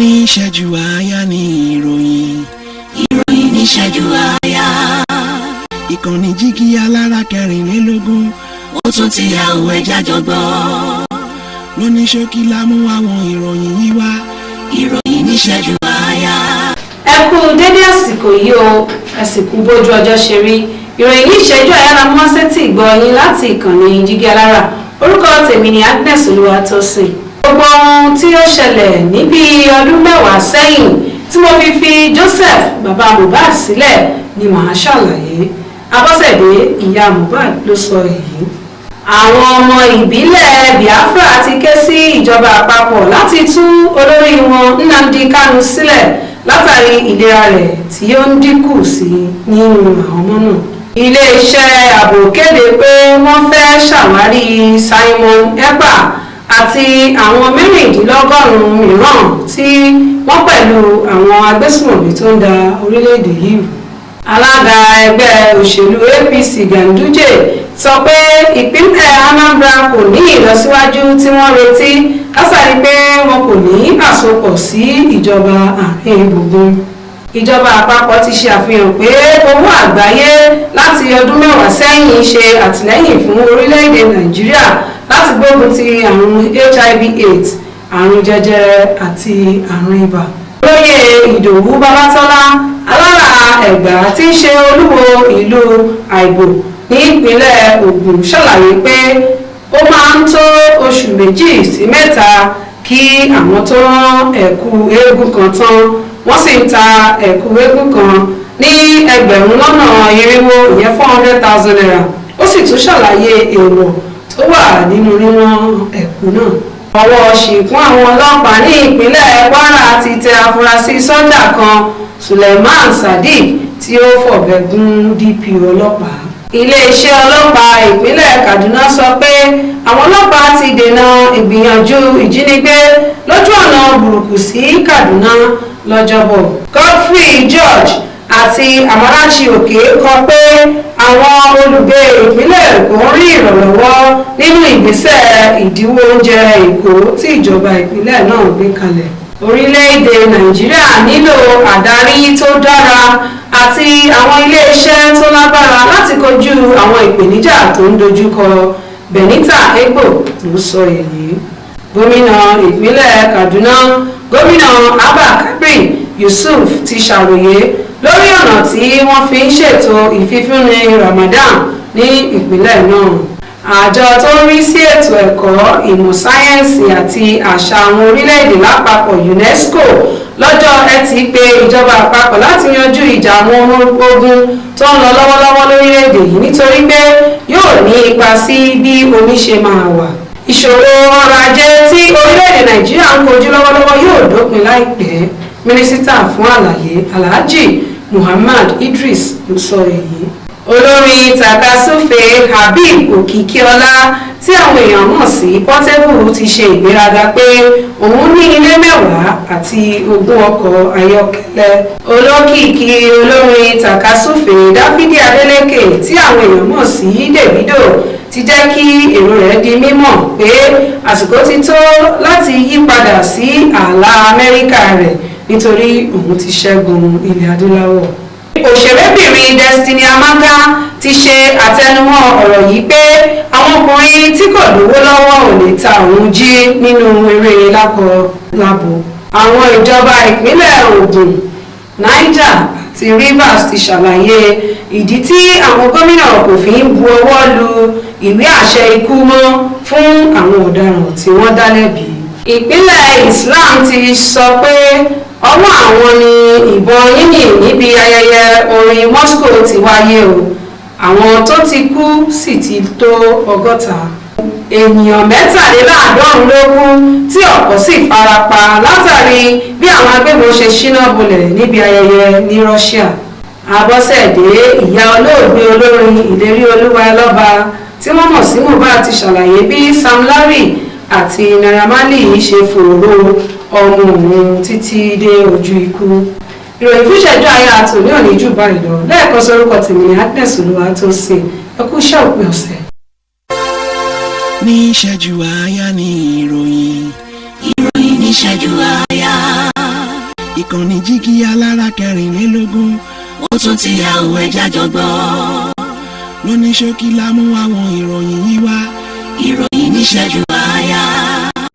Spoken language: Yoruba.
Ní ìṣẹ́jú àáyá ní ìròyìn. Ìròyìn níṣẹ́jú àáyá. Ìkànnì Jígí Alára 24. Ó tún ti yà òun, ẹja jọgbọ́. Lóní ṣókí la mú àwọn ìròyìn yìí wá. Ìròyìn níṣẹ́jú àáyá. Ẹ kú dédé àsìkò yìí o, àsìkò bójú ọjọ́ ṣe rí. Ìròyìn ní ìṣẹ́jú àyá la mọ́ sétí ìgbọ́ yín láti ìkànnì Jígí Alára. Orúkọ tèmi ni Agnes Olúwatósìn. Gbogbo ohun tí ó ṣẹlẹ̀ níbi ọdún 10 sẹ́yìn tí mo fi fi Joseph bàbá Mohbad sílẹ̀ ni màá ṣàlàyé. Abọ́sẹ̀dé, ìyá Mohbad, ló sọ èyí. Àwọn ọmọ ìbílẹ̀ Biafra ti ké sí ìjọba àpapọ̀ láti tú olórí wọn Nnamdi Kanu sílẹ̀ látàrí ìlera rẹ̀ tí ó ń dínkù sí nínú àwọn ọmọ náà. Iléeṣẹ́ ààbò kéde pé wọ́n fẹ́ ṣàwárí Simon Ekpa àti àwọn 96 mìíràn tí wọ́n pẹ̀lú àwọn agbésùnmọ̀mí tó ń da orílẹ̀-èdè yìí rú. Alága ẹgbẹ́ òṣèlú APC Ganduje sọ pé ìpínlẹ̀ Anambra kò ní ìlọsíwájú tí wọ́n retí látàrí pé wọn kò ní àsopọ̀ sí ìjọba àárín gbùngbùn. Ìjọba àpapọ̀ ti ṣe àfihàn pé owó àgbáyé láti ọdún 10 sẹ́yìn ṣe àtìlẹ́yìn fún orílẹ̀-èdè Nàìjíríà láti gbógun ti àrùn HIV AIDS, àrùn jẹjẹrẹ àti àrùn ibà. Olóyè Ìdòwú Babátọ́lá, Alára Ẹ̀gbá tí í ṣe olúwo ìlú Àìbò ní ìpínlẹ̀ Ògùn, ṣàlàyé pé ó máa ń tó oṣù 2 sí 3 kí àwọn tó rán ẹ̀kú eégún kan tán. Wọ́n sì ń ta ẹ̀kú eégún kan ní 400,000, ìyẹn ₦400,000. Ó sì tún ṣàlàyé èèwọ̀ tó wà nínú rírán ẹ̀kú náà. Ọwọ́ ṣìkún àwọn ọlọ́pàá ní ìpínlẹ̀ Kwara ti tẹ afurasí sọ́jà kan, Suleiman Sadiq, tí ó fọ̀bẹ gún DPO ọlọ́pàá. Iléeṣẹ́ ọlọ́pàá ìpínlẹ̀ Kaduna sọ pé àwọn ọlọ́pàá ti dènà ìgbìyànjú ìjínigbé lójú ọ̀nà Burúkú sí Kaduna lọ́jọ́bọ̀. Godfrey George àti Amarachi Òkè kọ pé àwọn olùgbé ìpínlẹ̀ Èkó ń rí ìrànlọ́wọ́ nínú ìgbésẹ̀ ìdíwọ́ oúnjẹ Èkó tí ìjọba ìpínlẹ̀ náà gbé kalẹ̀. Orílẹ̀-èdè Nàìjíríà nílò àdarí tó dára àti àwọn iléeṣẹ́ tó lágbára láti kojú àwọn ìpèníjà tó ń dojúkọ. Benita Egbo ló sọ èyí. Gómìnà ìpínlẹ̀ Kaduna, Gómìnà Abba Kabir Yusuf, ti ṣàròyé lórí ọ̀nà tí wọ́n fi ń ṣètò ìfífúnni Ramadan ní ìpínlẹ̀ náà. Àjọ tó ń rí sí ètò ẹ̀kọ́, ìmọ̀ sáyẹ́ǹsì àti àṣà àwọn orílẹ̀-èdè lápapọ̀, UNESCO, lọ́jọ́ Ẹtì pé ìjọba àpapọ̀ láti yanjú ìjà àwọn ogun tó ń lọ lọ́wọ́lọ́wọ́ lórílẹ̀-èdè yìí, nítorí pé yóò ní ipa sí bí omi ṣe máa wà. Ìṣòro ọrọ̀ ajé tí orílẹ̀-èdè Nàìjíríà ń kojú lọ́wọ́lọ́wọ́ yóò dópin láìpẹ́. Mínísítà fún àlàyé, Alhaji Muhammad Idris, ló sọ èyí. Olórin tàkasúfè Habib Òkìkíọlá, tí àwọn èèyàn mọ̀ sí Portable, ti ṣe ìgbéraga pé òun ní ilé 10 àti 20 ọkọ̀ ayọ́kẹ́lẹ́. Olókìkí olórin tàkasúfè Dáfídì Adélékè, tí àwọn èèyàn mọ̀ sí Davido, ti jẹ́ kí èrò rẹ̀ di mímọ̀ pé àsìkò ti tó láti yí padà sí ààlà Amẹ́ríkà rẹ̀, nítorí òun ti ṣẹ́gun ilẹ̀ adúláwọ̀. Òṣèrébìnrin Destiny Amaka ti ṣe àtẹnumọ́ ọ̀rọ̀ yìí pé àwọn ọkùnrin tí kò lówó lọ́wọ́ ò lè ta òun jí nínú eré lákọ-lábo. Àwọn ìjọba ìpínlẹ̀ Ògùn, Niger àti Rivers ti ṣàlàyé ìdí tí àwọn gómìnà kò fi ń bu ọwọ́ lu ìwé àṣẹ ikú mọ́ fún àwọn ọ̀daràn tí wọ́n dá lẹ́bi. Ìpínlẹ̀ Islam ti sọ pé ọwọ́ àwọn ni ìbọn yínyìn níbi ayẹyẹ orin Moscow ti wáyé o. Àwọn tó ti kú sì ti tó 60. Ènìyàn 83 ló kú tí ọ̀pọ̀ sì fara pa látàrí bí àwọn agbébọn ṣe ṣínà bolẹ̀ níbi ayẹyẹ ní Russia. Abọ́sẹ̀dé, ìyá olóògbé olórin Ìlérí Olúwa Lọ́ba, tí wọ́n mọ̀ sí Mohbad, ti ṣàlàyé bí Sam Larry àti Naira Marley ṣe fòòró ọmọ òun títí dé ojú ikú. Ìròyìn fún ìṣẹ́jú àyà àtòní òní jù báyìí lọ. Lẹ́ẹ̀kan, sórúkọ tèmi ní Agnes Olúwatósìn. Ẹ kú iṣẹ́ òpin ọ̀sẹ̀. Ní ìṣẹ́jú àáyá ní ìròyìn. Ìròyìn níṣẹ́jú àáyá. Ìkànnì Jígí Alára 24. Ó tún ti yá o, ẹ jẹ́ á jọ gbọ́. Lóní ṣókí la mú àwọn ìròyìn yìí wá. Ìròyìn níṣẹ́jú